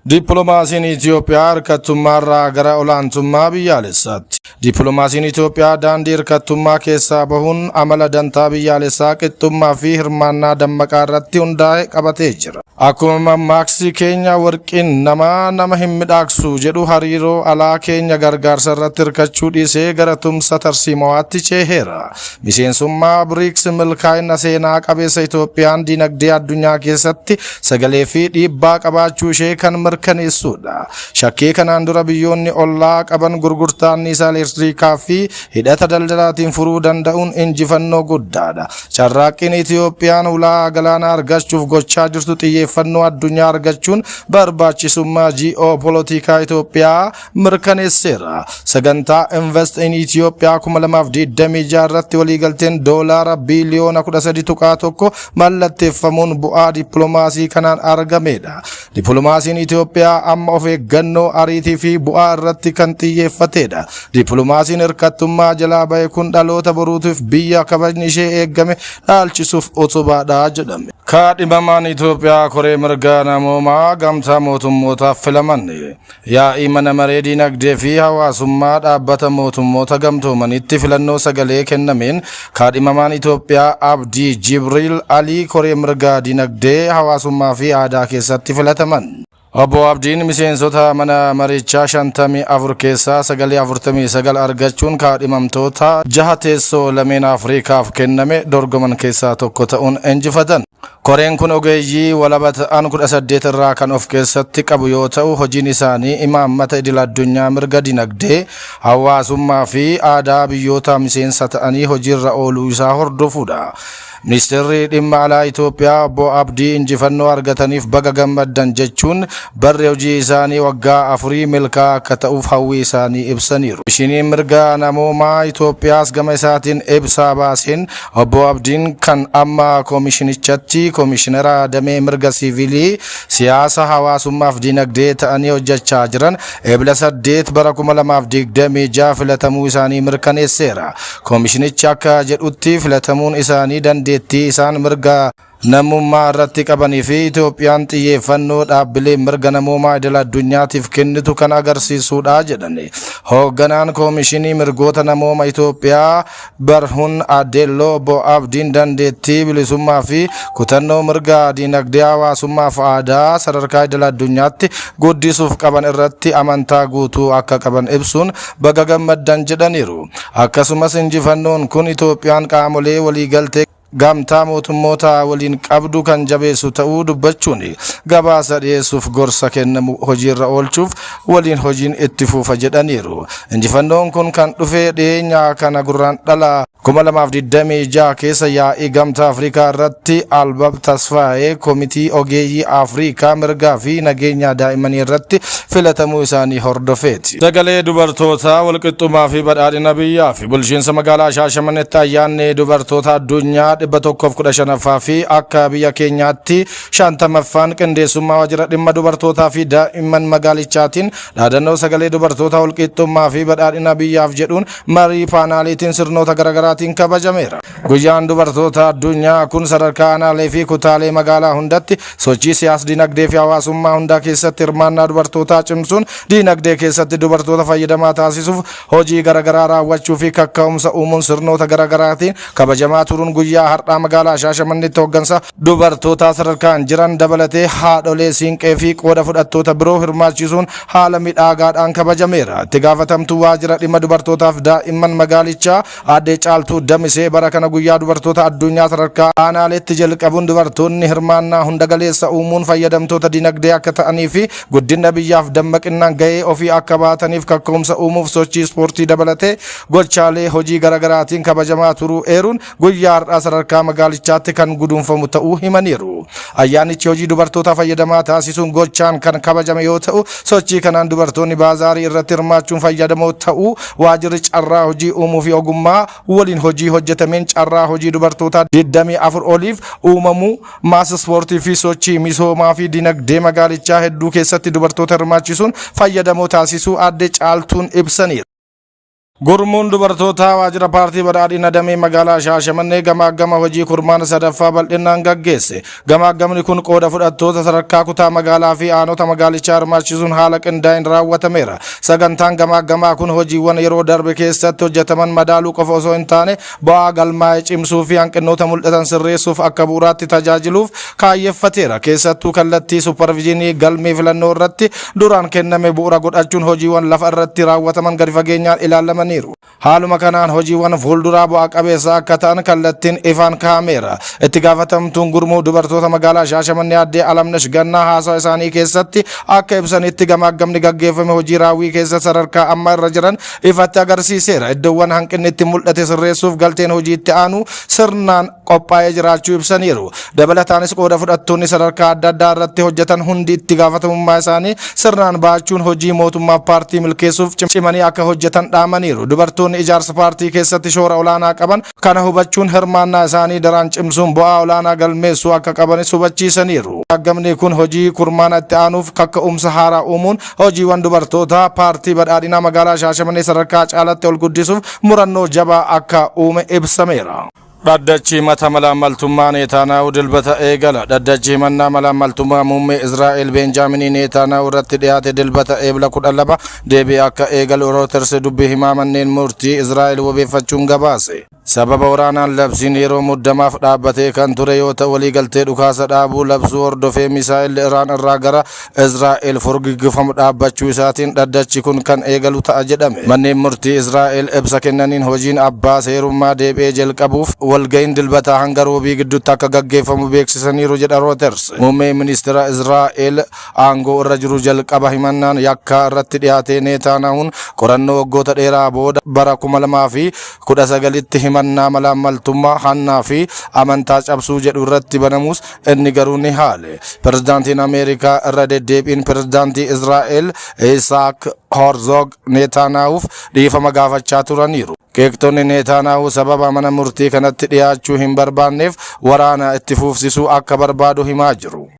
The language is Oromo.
Dippiloomaasiin Itoophiyaa hirkattummaarraa gara olaantummaa biyyaalessaatti. Dippiloomaasiin Itoophiyaa daandii hirkattummaa keessaa bahuun amala dantaa biyyaalessaa, qixxummaa fi hirmaannaa dammaqaa irratti hundaa'e qabatee jira. Akkuma mammaaksi keenya "Warqiin namaa nama hin midhaaksu" jedhu, hariiroo alaa keenya gargaarsa irratti hirkachuu dhiisee gara tumsa tarsiimawaatti ceeheera. Miseensummaa BRICS milkaa'ina seenaa qabeessa Itoophiyaan dinagdee addunyaa keessatti sagalee fi dhiibbaa qabaachuu ishee kan mirkaneessudha. Shakkii kanaan dura biyyoonni ollaa qaban gurgurtaa anniisaa elektirikaa fi hidhata daldalaatiin furuu danda'uun injifannoo guddaadha. Carraaqqiin Itoophiyaan ulaa galaanaa argachuuf gochaa jirtu xiyyeeffannoo addunyaa argachuun barbaachisummaa ji'oopolitikaa Itoophiyaa mirkaneesseera. Sagantaa Invest in Itoophiyaa 2026 irratti waliigalteen doolaara biiliyoona 13.1 mallatteeffamuun bu'aa dippiloomaasii kanaan argamedha. Dippiloomaasiin Itoophiyaa amma of eeggannoo, ariitii fi bu'aa irratti kan xiyyeeffatedha. Dippiloomaasiin hirkattummaa jalaa bahe kun dhaloota boruutiif biyya kabajni ishee eegame dhaalchisuuf utubaadha jedhame. Kaadhimamaan Itoophiyaa koree mirga namoomaa Gamtaa Mootummootaaf filaman. Yaa'ii Mana Maree Dinagdee fi Hawaasummaa Dhaabbata Mootummoota Gamtoomanitti filannoo sagalee kennameen kaadhimamaan Itoophiyaa Abdii Jibriil Alii koree mirga dinagdee, hawaasummaa fi aadaa keessatti filataman. Obbo Abdiin miseensota mana marichaa 54 keessaa sagalee 49 argachuun kaadhimamtoota jaha teessoo lameen Afriikaaf kenname dorgoman keessaa tokko ta'uun injifatan. Koreen kun ogeeyyii walaba ta'an 18 irraa kan of keessatti qabu yoo ta'u, hojiin isaanii imaammata idil addunyaa mirga dinagdee, hawaasummaa fi aadaa biyyoota miseensa ta'anii hojiirra ooluu isaa hordofuudha. Ministeerri Dhimma Alaa Itoophiyaa Obbo Abdii injifannoo argataniif baga gammaddan jechuun barri hojii isaanii waggaa 4 milkaa'aa akka ta'uuf hawwii isaanii ibsaniiru. Komishiniin Mirga Namoomaa Itoophiyaas gama isaatiin ibsa baaseen, Obbo Abdiin kan amma komishinichatti komishinara damee mirga siivilii, siyaasa, hawaasummaa fi dinagdee ta'anii hojjechaa jiran Ebla 8 bara 2026 filatamuu isaanii mirkaneesseera. Komishinichi akka jedhutti, filatamuun isaanii dandeettii isaan mirga namummaa irratti qabanii fi Itoophiyaan xiyyeeffannoo dhaabbilee mirga namoomaa idil addunyaatiif kennitu kan agarsiisudha jedhani. Hoogganaan Koomishinii Mirgoota Namooma Itoophiyaa Barhun Adeelloo, Obbo Abdiin dandeettii, bilisummaa fi kutannoo mirga dinagdee, hawaasummaa fi aadaa sadarkaa idil addunyaatti guddisuuf qaban irratti amantaa guutuu akka qaban ibsuun baga gammaddan jedhaniiru. Akkasumas injifannoon kun Itoophiyaan qaamolee waliigaltee Gamtaa Mootummoota waliin qabdu kan jabeessu ta'uu dubbachuun, gabaasa dhiyeessuuf gorsa kennamu hojiirra oolchuuf waliin hojiin itti fufa jedhaniiru. Injifannoon kun kan dhufe dhiyeenya kana Gurraandhala 2026 keessa yaa'ii Gamtaa Afrikaa irratti Albab Tasfaayee Komitii Ogeeyyii Afrikaa mirgaa fi nageenya daa'immanii irratti filatamuu isaanii hordofeeti. Sagalee dubartootaa, walqixxummaa fi badhaadhina biyyaa fi bulchiinsa magaalaa Shaashamannetti ayyaanni dubartoota addunyaa 115ffaa fi akka biyya keenyaatti 50ffaan qindeessummaa Waajjira Dhimma Dubartootaa fi Daa'imman magaalichaatiin dhaadannoo "Sagalee dubartoota, walqixxummaa fi badhaadhina biyyaaf" jedhuun marii paanaaliitiin sirnoota garaagaraatiin kabajameera. Guyyaan dubartoota addunyaa kun sadarkaa aanaalee fi kutaalee magaalaa hundatti sochii siyaas dinagdee fi hawaasummaa hundaa keessatti hirmaannaa dubartootaa cimsuun dinagdee keessatti dubartoota fayyadamaa taasisuuf hojii garaagaraa raawwachuu fi kakka'umsa uumuun sirnoota garaagaraatiin kabajamaa turuun, guyyaa har'aa magaalaa Shaashamanneetti hooggansa dubartootaa sadarkaan jiran dabalatee haadholee siinqee fi qooda fudhattoota biroo hirmaachisuun haala midhaagaadhaan kabajameera. Itti gaafatamtuu Waajjira Dhimma Dubartootaaf Daa'imman magaalichaa Aadde Caaltuu Damisee, bara kana guyyaa dubartoota addunyaa sadarkaa aanaaleetti jalqabuun dubartoonni hirmaannaa hunda galeessa uumuun fayyadamtoota dinagdee akka ta'anii fi guddina biyyaaf dammaqinnaan gahee ofii akka baataniif kaka'umsa uumuuf sochii ispoortii dabalatee gochaalee hojii garaagaraatiin kabajamaa turuu eeruun, guyyaa har'aa sadarkaa magaalichaatti kan guduunfamu ta'uu himaniiru. Ayyaanichi hojii dubartoota fayyadamaa taasisuun gochaan kan kabajame yoo ta'u, sochii kanaan dubartoonni baazaarii irratti hirmaachuun fayyadamoo ta'uu, waajjirri carraa hojii uumuu fi ogummaa waliin hojii hojjetameen carraa hojii dubartootaa 24 oliif uumamuu, maas ispoortii fi sochii misoomaa fi dinagdee magaalichaa hedduu keessatti dubartoota hirmaachisuun fayyadamoo taasisuu Aadde Caaltuun ibsaniiru. Gurmuun dubartootaa waajjira paartii badhaadhina damee magaalaa Shaashamannee gamaaggama hojii kurmaana sadaffaa bal'inaan gaggeesse. Gamaaggamni kun qooda fudhattoota sadarkaa kutaa magaalaa fi aanota magaalichaa hirmaachisuun haala qindaa'een raawwatameera. Sagantaan gamaaggamaa kun hojiiwwan yeroo darbe keessatti hojjetaman madaaluu qofa osoo hin taane, bu'aa galmaa'e cimsuu fi hanqinoota mul'atan sirreessuuf akka bu'uuraatti tajaajiluuf kaayyeffateera. Keessattuu kallattii supparviizinii galmee filannoo irratti duraan kenname bu'uura godhachuun hojiiwwan lafa irratti raawwataman gadi fageenyaan ilaalamaniiru. Haaluma kanaan hojiiwwan fuulduraa bu'aa qabeessa akka ta'an kallattiin ifaan kaa'ameera. Itti gaafatamtuun gurmuu dubartoota magaalaa Shaashamannee Addee Alamnash Gannaa haasawa isaanii keessatti akka ibsanitti, gamaaggamni gaggeeffame hojii raawwii keessa sadarkaa amma irra jiran ifatti agarsiiseera. Iddoowwan hanqinni itti mul'ate sirreessuuf galteen hojii itti aanu sirnaan qophaa'ee jiraachuu ibsaniiru. Dabalataanis qooda fudhattoonni sadarkaa adda addaa irratti hojjetan hundi itti gaafatamummaa isaanii sirnaan ba'achuun hojii mootummaa paartii milkeessuuf cimanii akka hojjetan dhaamaniiru. Dubartoonni ijaarsa paartii keessatti shoora olaanaa qaban kana hubachuun hirmaannaa isaanii daraan cimsuun bu'aa olaanaa galmeessuu akka qabanis hubachiisaniiru. Gamaagamni kun hojii kurmaana itti aanuuf kaka'umsa haaraa uumuun hojiiwwan dubartootaa paartii badhaadhinaa magaalaa Shaashamannee sadarkaa caalatti ol guddisuuf murannoo jabaa akka uume ibsameera. Dhaddachi himata malaammaltummaa Neetaanaa'u Dilbata eegala. Dhaddachi himannaa malaammaltummaa muummee Israa'el Beenjaaminii Neetaanaa'u irratti dhiyaate Dilbata Eebla 12 deebi'ee akka eegalu Reuters dubbii himaa manneen murtii Israa'el wabeeffachuun gabaase. Sababa waraanaan labsiin yeroo muddamaaf dhaabbatee kan ture yoo ta'u, waliigaltee dhukaasa dhaabuu labsuu hordofee misaa'illi Iraan irraa gara Israa'el furgiggifamu dhaabbachuu isaatiin dhaddachi kun kan eegalu ta'a jedhame. Manneen murtii Israa'el ibsa kennaniin hojiin abbaa seerummaa deebi'ee jalqabuuf walga'iin Dilbataa hanga Roobii gidduutti akka gaggeeffamu beeksisaniiru jedha Reuters. Muummeen ministeera Israa'el aangoo irra jiru jalqaba himannaan yakkaa irratti dhiyaate Neetaanahuun qorannoo waggoota dheeraa booda bara 2019tti himannaa malaammaltummaa, hannaa fi amantaa cabsuu jedhu irratti banamus inni garuu ni haale. Pirezidaantiin Ameerikaa irra deddeebiin pirezidaantii Israa'el Isaak Herzog Neetaanahuuf dhiifama gaafachaa turaniiru. Qeeqxonni Neetaanahu sababa mana murtii kanatti dhiyaachuu hin barbaanneef waraana itti fufsisuu akka barbaadu himaa jiru.